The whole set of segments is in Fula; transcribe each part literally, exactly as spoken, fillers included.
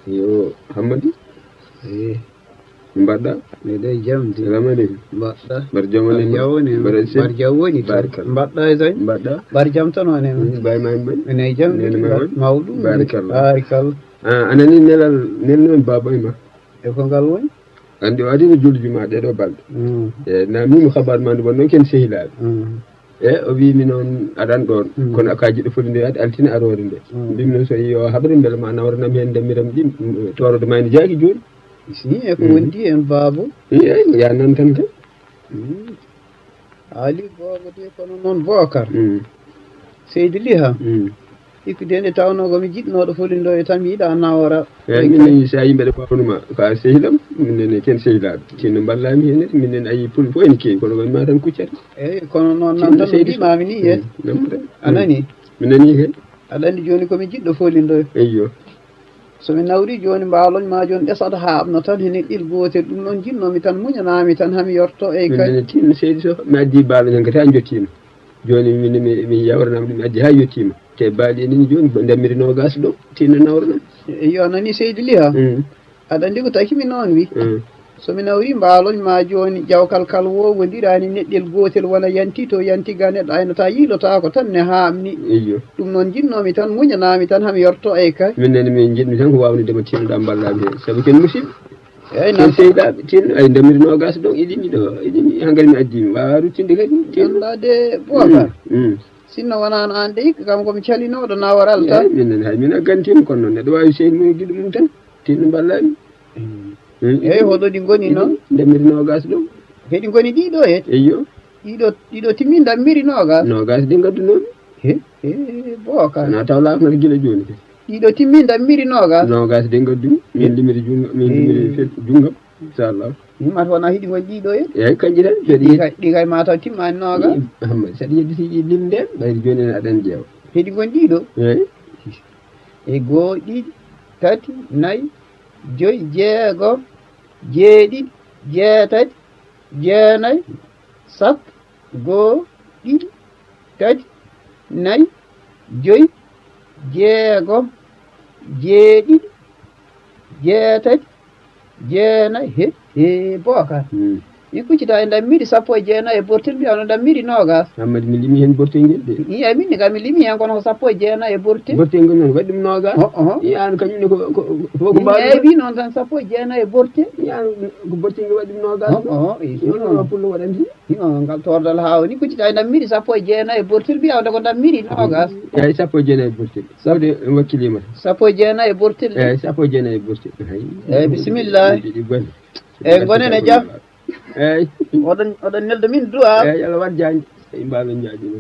Yo, Hammadi. Eh. Mbaɗɗa? Miɗo e jam, di. Salamu aleykum. Mbaɗɗa? Mbar jam woni ma? Mbar jam woni. Mbar jam woni. Barikalla. Mbaɗɗa e tawi? Mbaɗɗa? Mbar jam tan woni ma? Mm, bay ma en mbaɗi? Ene e jam, nene ma woni? Mawɗum. Barikalla. Barikalla. Ah, a nani nelal, nelnoon baaba e ma? E ko ngal woni? Anndi o adino julde juma ɗeɗo balɗe. Mm. E, na mimo habar ma nde wonno ken sehilaaɓe. Mm. E, o wiimi noon aɗan ɗoon. Mm. Kono ka jiɗɗo foti nde yaade altine aroore nde. Mm. Mbimi noon so yo haɓre mbele ma nawranam heen ndammiram ɗi, mm, torodo ma ene jaaki jooni. Si, e ko wondi en baabo. Mm. E, ya nan tan kay. Mm. Ali gooto de kono noon Bookar. Mm. Seydi Liha. Mm. Ikkude nde tawnoo ko mi jiɗnooɗo folindo e tan mi yiɗa nawora. Eeyi, min nani so a yimɓe ɗe pawnuma, ko a sehilam, min nani ken sehilaaɓe. Tinno mballami heen, min nani ayi pul fof ene keewi, kono ko ma tan kuccata. Eeyi, kono noon nan tan no mbimaami ni, e. Mm, nan tan. A nani? Mm. Mi nani heen. Aɗa anndi jooni ko mi jiɗɗo folindo. Eyyo. So mi nawri jooni mbaaloñ ma jooni ɗesata haa abna tan he neɗɗel gootel. Ɗum noon jinnoomi tan muñanaami tan haa mi yorto. Eeyi kay. Min nani tin seydi so mi addi mbaaloñ han kadi haa njottiima. Jooni min mi, mi yawranam ɗum addi haa yottiima. Te baali en ni jooni ko ndemmiri noogaas ɗo, tinno nawranam. Eyyo, a nani seydi Liha? Mm. Aɗa anndi ko taki mi noon wi. Mm. So mi nawri mbaaloñ ma jooni, jawkal kal wo wondiraani neɗɗel gootel wona yanti to yanti ga neɗɗo aynata yiilotaako tan ne haamni. Eyyo. Ɗum noon jinnoomi tan, muñanaami tan, haa mi yorto. Eeyi kay. Min nani min njiɗmi tan ko waawnude ma tinno ɗa mballami heen. Sabu ken musidɓe. Eeyi, ken nan sehilaaɓe, tinno ay ndemmiri noogaas ɗon, iɗini ɗo, iɗini hangal mi addi, mi waawa ruttinde kadi, tinno. Anndaade Bookar. Mm, mm. Sinno wonaano aan de, hikka kam ko mi calinooɗo naworal tan. Eeyi, min nani hay min a gantiima, kono noon neɗɗo waawi sehil mum e giɗo mum tan. Tinno mballami. Mm. Mm. Eeyi, hoɗo ɗi ngoni noon? Ndemmiri noogaas ɗo. Heɗi ngoni ɗiɗo he? Eyyo. Ɗiɗo, ɗiɗo timmi ndemmiri noogaas? Noogaas ɗi ngaddunomi. He, he, Bookar. Wona taw laaknata gila jooni kadi. Ɗiɗo timmi ndemmiri noogaas? Noogaas ɗi ngaddumi. Min limiri junngo, min limiri fel-, junngam. Inchallah. Min mata wona hiɗi ngoni ɗiɗo he? Eeyi, kanji tan. Ɗi kay, ɗi kay ma taw timmaani noogaas. Hamma, saɗa yedditi limde, ɓayri jooni en aɗan ƴeewa. Heɗi ngoni ɗiɗo? Eeyi. E goo, ɗiɗi, tati, nayi, joyi, jeego, jeeɗiɗi, jeetati, jeenayi, sappo, goo, ɗiɗi, tati, nayi, joyi, jeego, jeeɗiɗi, jeetati, jeenayi, he, he, Bookar. Hmm. Mi kuccita e ndemmiri sappo e jeenayi e bortel, mbiya no ndemmiri noogaas. Hammadi, mi limi heen bortel ngel de. Iya, min ne kam mi limi heen kono ko sappo e jeenayi e bortel. Bortel ngel noon waɗi ɗum noogaas? Oh, oh. Iya, an kañum ne ko, ko, ko, ko mbaɗi. Eeyi, noon tan sappo e jeenayi e bortel. Iya, an ko bortel ngel waɗi ɗum noogaas? Oh, oh, eeyi, ɗum noon pullo waɗanti. Hino ngal tordal haa woni kuccita e ndemmiri sappo e jeenayi e bortel, mbiya wonde ko ndemmiri noogaas. Eeyi, sappo e jeenayi e bortel. Sawde en wakkiliima. Sappo e jeenayi e bortel. Eeyi, sappo e jeenayi e bortel. Hay. Eeyi, bisimilla. Ɗi boni. Eeyi, ngonen e jam. Eeyi. Oɗon, oɗon nelda min du'a. Eeyi, Allah waɗ jaanji. Eeyi, mbaawen jaajino.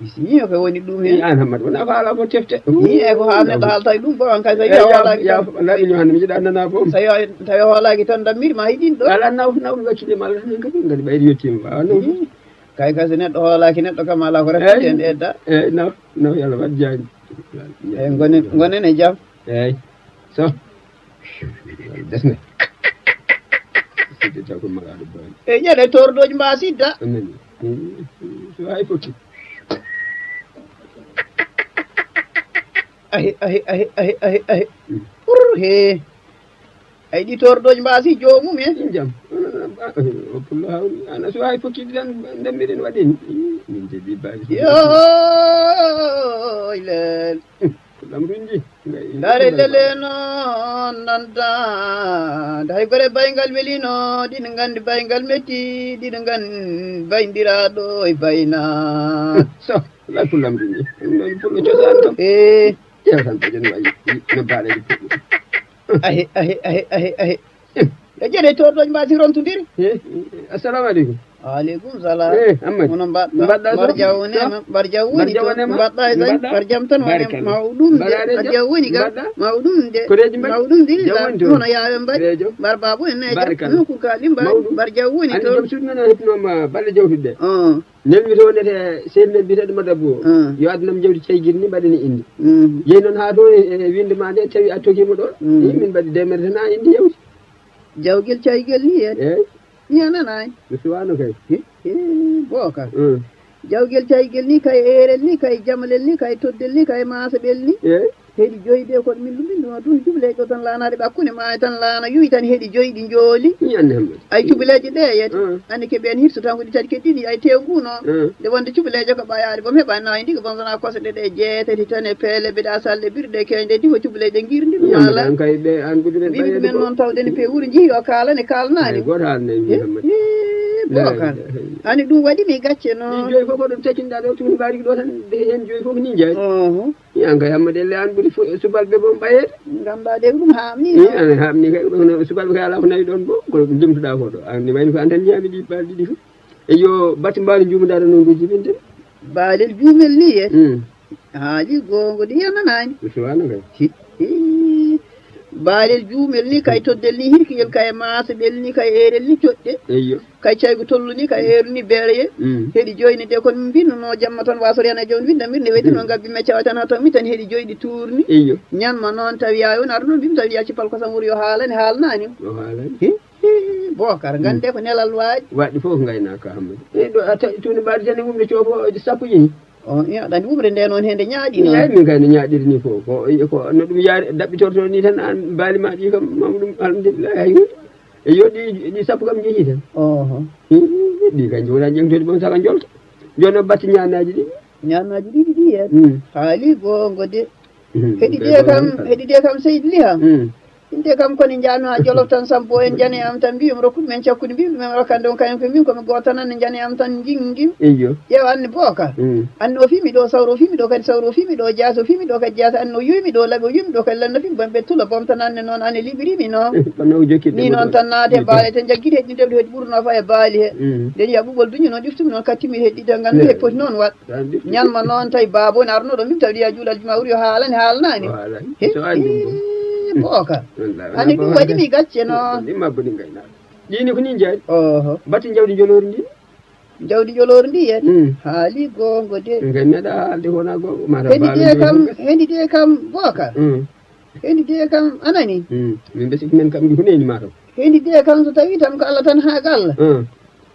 Bisimilla, ko woni ɗum heen? An Hammadi, wona ko haala ko tefte. Ni e ko haa neɗɗo haalta e ɗum, ko an kay so tawi a hoolaaki tan. Naɓi ñoo hannde, mi jiɗa nana boom. So tawi a hoolaaki tan, ndemmiri ma hiɗin ɗo. Ala naw, naw, mi wakkili ma, Allah tan en kadi, ngadi ɓayri yettiima, waawa naw. Kay, kay, so neɗɗo hoolaaki neɗɗo kam, alaa ko reftude en edda. Eeyi, naw, naw, yo Allah waɗ jaanji. Eeyi, ngonen, ngonen e jam. Eeyi. So. Desne. Sidde taw ko magaɗo boy. Eeyi, ƴeɗe tordooji mba sidda. Amin. So hay foti. Ahi, ahi, ahi, ahi, ahi, ahi. Mm. Pur, he. Ay, ɗi tordooji mbaasi joomum en. Jam. O pullo hawni. Ana so hay fokki ɗi tan ndemmiɗen waɗi. Min de bi baasi. Yo, lel. Ko ɗam runji. Dare lele noon nanta. Hay gore bayngal welino, ɗiɗo nganndi bayngal metti, ɗiɗo nganndi bayndiraaɗo e bayna. So, la ko ɗam runji. Ɗum ɗon pullo cosaan kam. Eh. Ƴeew tan ko ƴen wayi no baaleeji puɗɗi. Ahe, ahe, ahe, ahe, ahe. Eh. E ƴeɗe torɗoji mbaasi rontodiri. Eh, assalamu aleykum. Wa aleykum salam. Eh, Ammadi. Hono mbaɗɗa? Mbaɗɗa mbar jaw woni ma, mbar jaw woni to. Mbaɗɗa e tawi, mbar jam tan woni. Mawɗum de, mbar jaw woni ga. Mawɗum de. Koreeji mbaɗi. Mawɗum de. Hono yaawe mbaɗi. Mbar babu en ne jam. Barikalla. Nokku kaɗi mbaɗi. Mbar jaw woni to. Andi joom suudu men o heɓnoma balle jawtude. Nelmi to wonde te sehil men biyeteɗo Madabu o. Yo addu nam jawdi caygel ni mbaɗen e inde. Yehi noon haa to e, e winde ma nde tawi a tokima ɗo. Min mbaɗi deux mètres tan a inde yawti. Jawgel caygel ni en. Eeyi. Mi nanani. Mi suwano kay. He, he, Bookar. Jawgel caygel ni kay eerel ni kay jamalel ni kay toddel ni kay maasaɓel ni. Eeyi. Heɗi joyi de, kono min ɗum min ɗum tun cuɓleejo tan laanaade ɓakkunde maa tan laana yuwi tan heɗi joyi ɗi njooli. Ay cuɓleeje ɗe yete. Anne ke ɓen hirso tan ko ɗi tati ke ɗiɗi ay tew ngu noon. Nde wonde cuɓleejo ko ɓayaade boom heɓa nayi ndi ko boom sona kosɗe ɗe jeetati tan e peele mbiɗa salde birɗe keñde ndi ko cuɓleeje ngirndi ɗum ala. An kay ɓe an ɓuɗi men ɓayede men noon tawde ni pe wuro njihi o kaalane kaalnaani. Goto haalnani Muhammad. Bokan. Ani ɗum waɗi mi gacce noon. Joyi fof ko ɗum takinɗa ɗo tun mbaɗi ɗo tan. Heen joyi fof ni jeeyi. Yan kay Hammadi elle an ɓuri subalɓe boom ɓayeede. Ngannduɗaa de ko ɗum haamni. An haamni kay ɗon subalɓe kay alaa ko nawi ɗon boom ko ndimtuɗaa ko ɗo. An ni wayno ko an tan ñaami ɗi balɗe ɗiɗi fof. E yo batte mbaali njuumudaɗo noon ɗo jibinde. Baalel juumel ni yee. Haali goongo de yananaani. Suwaano kay. Baalel juumel ni kay toddel ni hirkiyel kay maasoɓel ni kay eerel ni coɗɗe. Eyyo. Kay caygu tollu ni kay eeru ni beereye. Heɗi joyni de kon mbinnuno jamma tan wasori hana jown winda mirne weti noon gabbi mecca o tan ha tawmi tan heɗi joyɗi tuurni. Eyyo. Ñanma noon tawi yaay on arno mbimi tawi yaci pal kosam wuro yo haalani haalnani. O haalani. Bokar gande ko nelal waaji. Waɗɗi fof ko ngaynaaka Hammadi. E ɗo a tawi tuni mbaadi tan e wumde coofo sappo yehi. O aɗa andi wumre nde noon hende ñaaɗi noon. Eyi min kay no ñaaɗiri ni fof ko ko no ɗum yaari daɓɓitorto ni tan an baali ma ɗi kam mama ɗum alhamdulillahi hay hunde. E yo ɗi ɗi sappo kam jeeyi tan. Oho. Ɗi kay jowna ƴeŋtoɗi boom saka jolta. Jono batte ñaanaaji ɗi. Ñaanaaji ɗiɗi ɗi heen. Haali goongo de. Heɗi de kam heɗi de kam seydi liha. Inde kam koni njaami ha jolof tan sambo en jane am tan mbiyum rokkude men cakkude mbiyum ɗumen rokkande on kañum ko min komi gooto tan anne jane am tan jingim. Eyyo. Ƴeewa anne booka. Anne o fimi ɗo sawro o fimi ɗo kadi sawro o fimi ɗo jaasi o fimi ɗo kadi jaasi anne o yumi ɗo laɓi o yumi ɗo kadi lanno fimi bamɓe tula bom tan anne noon anne liɓirimi noon. Ni noon tan naate baale tan jaggide heɗi ɗeɓde heɗi ɓurno fa e baali he. Den ya ɓuɓol duñi noon ƴuftumi noon kattimi heɗi de gandu he poti noon waɗ. Ñalma noon tawi baaba woni arnuɗo min tawi ya juulal juma wuri yo haalani haalnani. Booka. Ani ɗum waɗi mi gacce noon. Ɗini ko ni jaaɗi. Oho. Batti jawdi joloori ndi. Jawdi joloori ndi yen. Haali goongo de. Ngen neɗa haalde wona goongo mata. Hendi de kam hendi de kam booka. Hendi de kam anani. Min besi men kam ndi huneni mata. Hendi de kam so tawi tan ko Allah tan haa galla.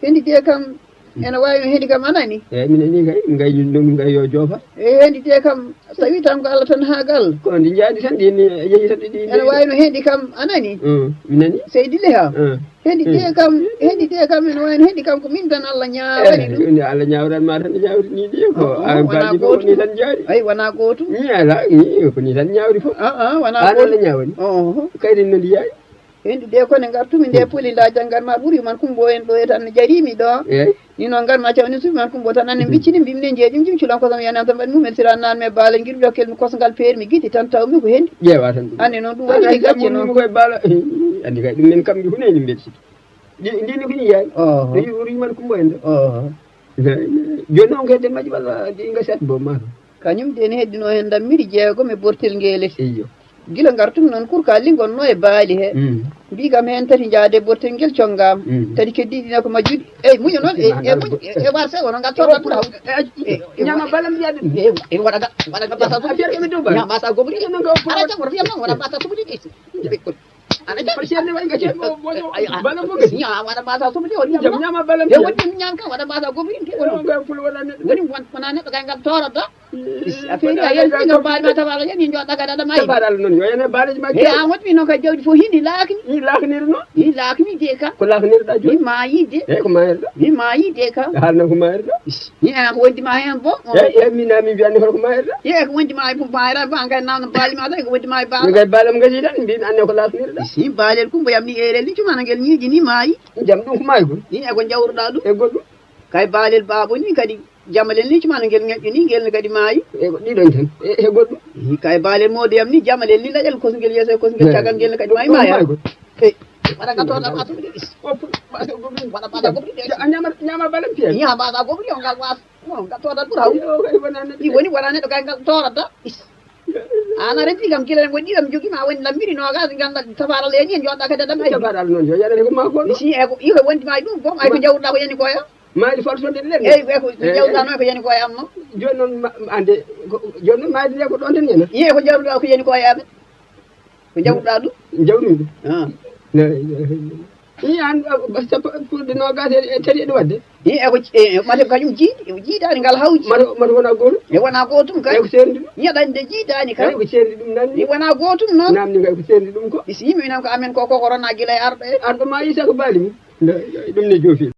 Hendi de kam ene waawi no hendi kam anani. Eyi minen ni kay min kay ɗum min kay yo joofa. E hendi de kam so tawi tan ko Allah tan haa galla. Ko ndi jaadi tan ɗin yehi tan ɗi ene waawi no hendi kam anani. Mi nani. Seydi liha. Hendi de kam hendi de kam ene waawi no hendi kam ko min tan Allah ñaawani ɗum. Nde Allah ñaawran ma tan ñaawri ni ɗi ko an baji ko ni tan jaari. Ay wona gootum. Ni ala ni ko ni tan ñaawri fof. Aa wona gootum. Allah ñaawani. Kayri no ndi yaari. Hendi de kone ngartumi nde poli nda janngat ma ɓuri man kumbo en ɗo e tan jarimi ɗo. Ni noon ngar ma cawni suufi man kumbo tan anne mbiccini mbimi ne jeejum jum culan kosam yanan tan mbaɗi mum en sira nan me baale ngir jokkel mi kosngal peer mi giti tan tawmi ko hendi. Ƴeewa tan ɗum anne noon ɗum waɗi gacce noon koye baala. Andi kay ɗum men kam ndi huneni mbelsi. Ndi ndi ni ko ni yaay. Oho. Ndi wuri man kumbo en ɗo. Oho. Joni noon kay de majji walla ndi gasat bo ma. Kañum de ne heddino heen ndammiɗi jeegom e bortel ngeelete. Iyo. Gila ngartumi noon kurka lingonno e baali he. Mbi kam heen tati jaade bortel ngel congam. Tati keddiɗi na ko majjuɗi. Eyi muño noon e e muño e warse wono ngal torra ɓura hawde. Ñama balam mbiya ɗum. En waɗa ga waɗa ga basa gobri. Ñama basa gobri. Ala jam riyam noon waɗa basa gobri. Aɗa jam. Ko ceerno waɗi gacce. Bala mo gasi. Ñama waɗa basa gobri on. Jam ñama bala. E wonde mi ñam kam waɗa basa gobri. Woni won wona neɗɗo kay ngal torata. A feeñi a yalti ngam baali ma tabaala yani joɗɗa kadi aɗa mayi. Tabaala noon yo ene baaleji ma. E an wonmi noon kay jawdi fof hini laakni. Ni laakniri noon. Ni laakni de ka. Ko laaknirɗa joni. Mi maayi de. E ko maayirɗa. Mi maayi de ka. Haalna ko maayirɗa. Ni an ko wondi ma heen bo. E e min na min mbiyani hoto ko maayirɗa. E ko wondi ma fof maayira ba an kay nawno baali ma tan ko wondi ma e baala. Min kay baalam gasi tan mbimi anne ko laaknirɗa. Si baalel kumbo yam ni eerel ni cumana ngel ñiiƴi ni maayi. Jam ɗum ko maayi kon. Ni e ko jawruɗa ɗum. E goɗɗum. Kay baalel baabo ni kadi. Jamalel ni cumano ngel ŋeƴƴo ni ngel ne kadi maayi. E ko ɗiɗon tan e e goɗɗum. Kay baalel mooduyam ni jamalel ni laƴal kosngel yeeso e kosngel caggal ngel ne kadi maayi maaya. Waɗa ka toota ma tumde is. Waɗa basa gobri de. A ñama ñama balam piya. Ñama basa gobri o ngal was. O ngal toota ɓur haw. I woni wona neɗɗo kay ngal toorata. An a renti kam gila en woni ɗiɗam jogi ma woni lambiri nogas ganda safara leñi en joɗɗa kadi adam ay. Safara noon yo yaɗani ko ma goɗɗo. Si e ko iko wondi ma ɗum boom ay ko jawruɗa ko yani koya. Maaji fal sonde ɗen. Eyi ɓe ko jawɗa noon ko yani ko e am noon. Jooni noon ande jooni noon maayde nde ko ɗon tan yana. Iye ko jawɗa ko yani ko e amen. Ko jawɗa ɗum. Jawɗum ɗum. La ilaha illallah. Ni an, sappo, fulɓe noogaas e tati eɗo waɗde. Ni e ko, e, mate ko kañum jiidi, e ko jiidaani ngal hawji. Mate, mate wona gootum? E wona gootum kay. E ko seerndi ɗum? Ñaɗande jiidaani kay. E ko seerndi ɗum nan ni? Ni wona gootum noon. Naamni kay ko seerndi ɗum ko? Isi yimɓe minen ko amen ko, ko, ko rona gila e arɗo e. Arɗo ma Issa ko baali mum. Nde, ɗum ne joofi.